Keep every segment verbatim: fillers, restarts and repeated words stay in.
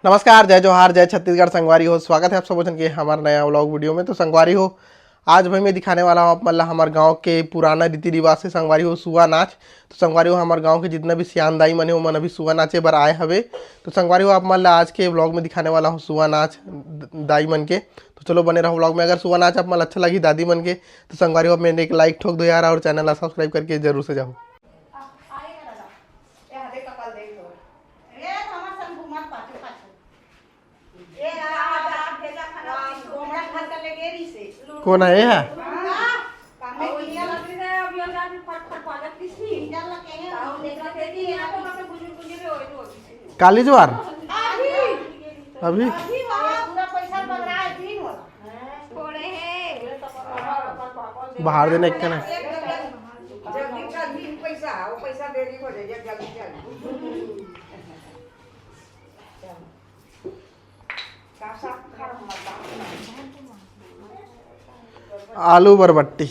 नमस्कार, जय जोहार, जय छत्तीसगढ़। संगवारी हो, स्वागत है आप सबो झन के हमार नया व्लॉग वीडियो में। तो संगवारी हो, आज भाई मैं दिखाने वाला हूँ आप मन ला हमार गाँव के पुराना रीति रिवाज से। संगवारी हो, सुआ नाच। तो संगवारी हो, हमार गाँव के जितना भी सियान दाई मन हे, ओमन अभी सुआ नाचे बर आए हवे। तो संगवारी हो, आप मन ला आज के व्लॉग में दिखाने वाला हूँ सुआ नाच द-, दाई मन के। तो चलो बने रहो व्लॉग में। अगर सुआ नाच आप मन ला अच्छा लगी दादी मन के, तो संगवारी हो, आप मन एक लाइक ठोक दो यार, और चैनल ला सब्सक्राइब करके जरूर से जाओ। कोन है ये है? काली जुआर। अभी बाहर देने एक ना। जल्दी जल्दी पैसा, वो पैसा देरी हो जाए, जल्दी जल्दी। आलू बरबट्टी।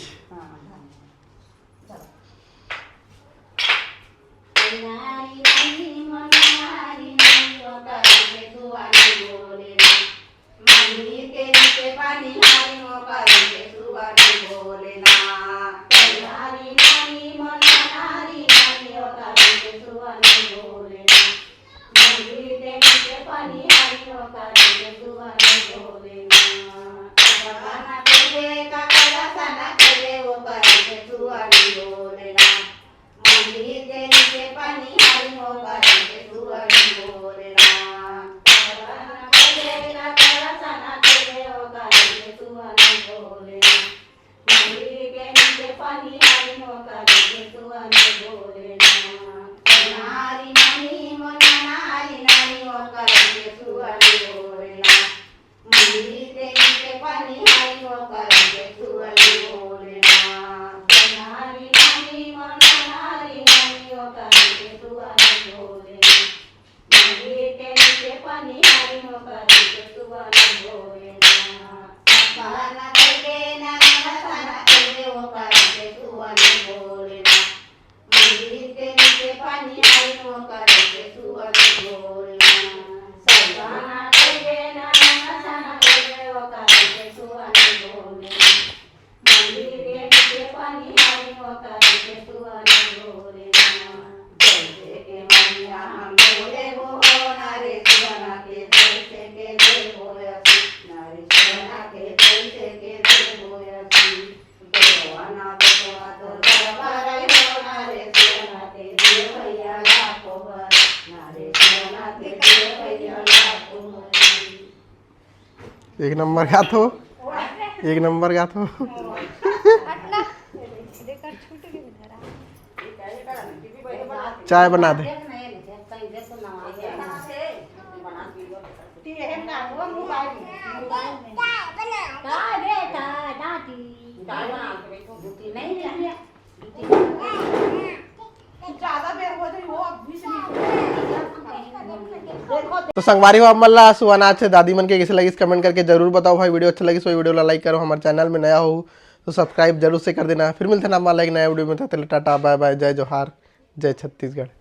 एक नंबर गाथो, एक नंबर गाथो। चाय बना दे। तो संगवारी हो, आप मन ला सुआ नाच दादी मन के कैसे लगिस, कमेंट करके जरूर बताओ भाई। वीडियो अच्छा लगिस तो वीडियो ला लाइक करो, हमारे चैनल में नया हो तो सब्सक्राइब जरूर से कर देना। फिर मिलते हैं आप मन ला एक नया वीडियो में, तब तक के लिए टाटा बाय बाय, जय जोहार, जय छत्तीसगढ़।